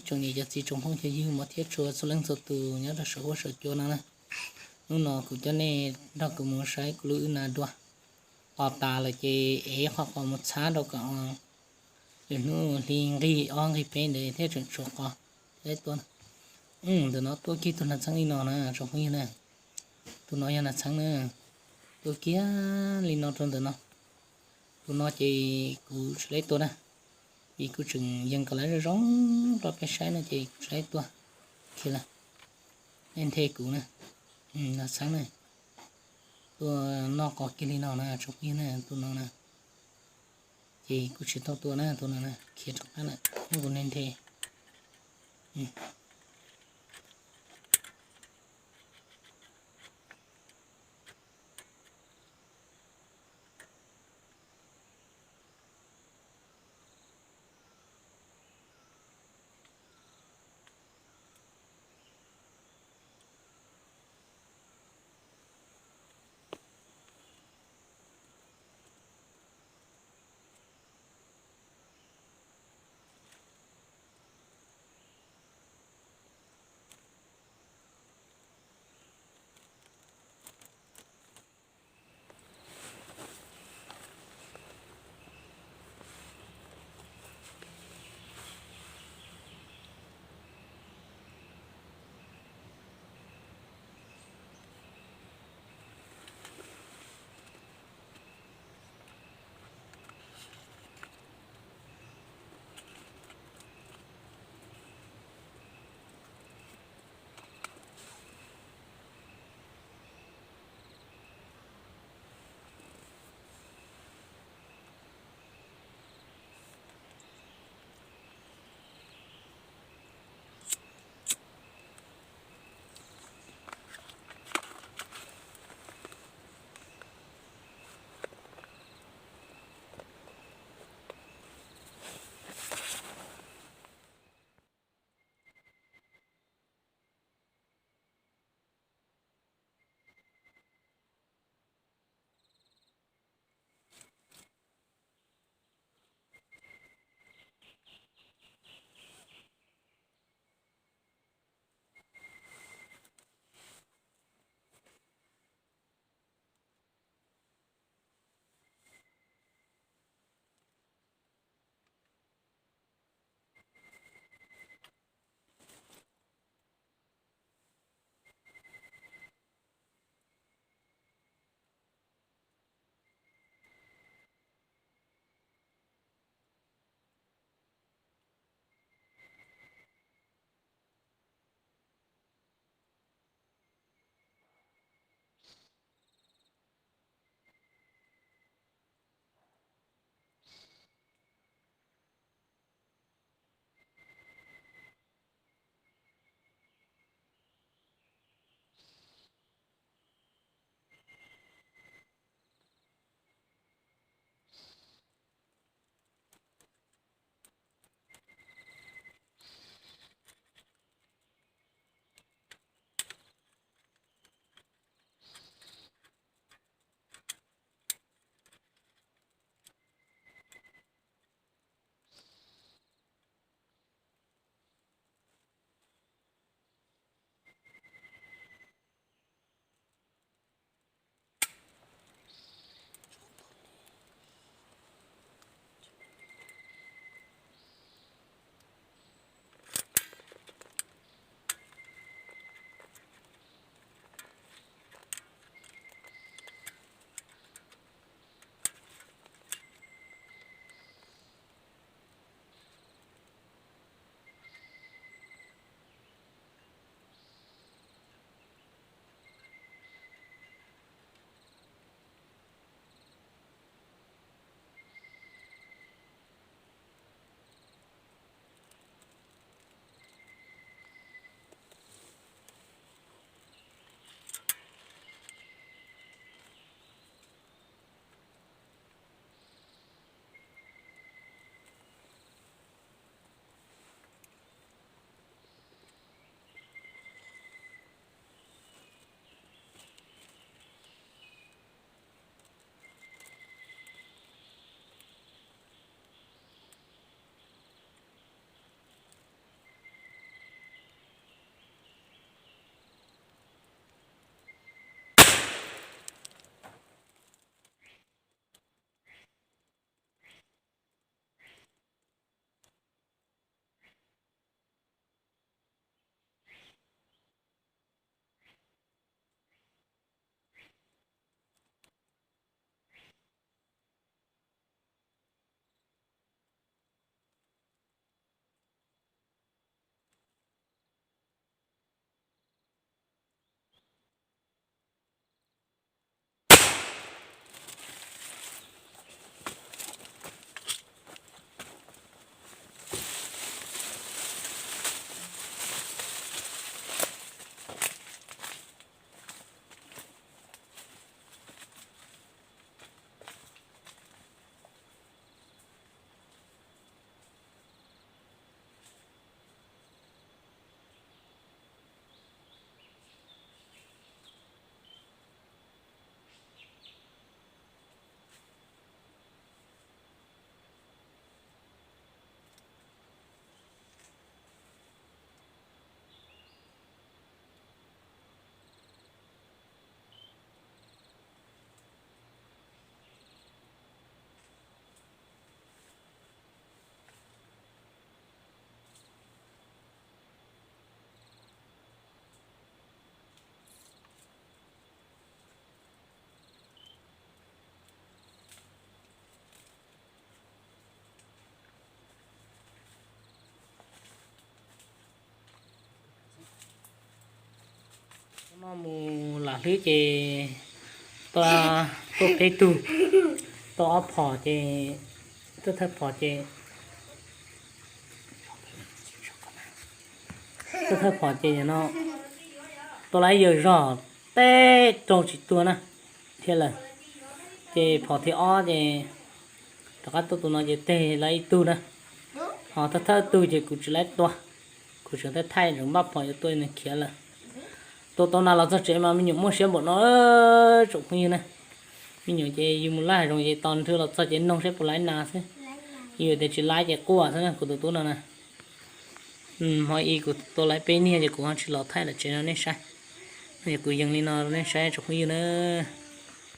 Tsoom niam cov txiv tsoom phooj cov ywg mog thiab txhua txhua leej txhua tus nyob rau saum huab saum cua no na. Hnub no kuv coj nej nrog kuv mus saib kuv lub wb nas dua. Tos tas lawm ces ev qhov qos mus txhab rau kom lwm hnub hli nqig ob nqig peb ntawd thiaj tseem tshuav qos thiab tua. Ntawm no tuaj kiag tus nas txheeb li no na tsoom phooj ywg na. Tus no yog nas txheeb na. Tuaj kiag li no rau ntawm no. Tus no ces kuv tsis laib tua na, vim kuv tseem yees kom lawv zoo zoo rau peb saib no ces kuv tsis laib tua. Khiav lawm, nej nthe kuv na. Nas txheeb na, tuaj noj qos kiag li no na tsoom phooj ywg na, tus no na. Ces kuv tsis tau tua na, tus no na khiav rov qab lawm, muab kuv nthe nthe. Mus lam hlwb ces tuaj peb tug, tuaj ob phom ces, tuaj thawj phom ces, tuaj thawj phom ces no tuaj laib yawg zog teb rau tsis tuag na thiab lawm. Ces phom thib ob ces rov qab tuaj tus no ces teg laib ib tug na. Ho thawj thawj tug ces kuv tsis laib tua, kuv tseem thaij thaij tseem npaj phom yuav tua nws khiav lawm. Tua tau nas los txog tsev mas me nyuam muaj siab npaum no tsoom phooj ywg na. Me nyuam ces yus mus laj hav zoov ces tos nrhw los txog ces noog saib puas laib nas xwb. Yus tias tsis laib ces quaj xwb na kuv tus tub no na. Hmo ib kuv tua laib peb niag ces kuv ho tsis los thaij lawm tsev no nej saib. No yog kuv yees li no nej saib tsoom phooj ywg na.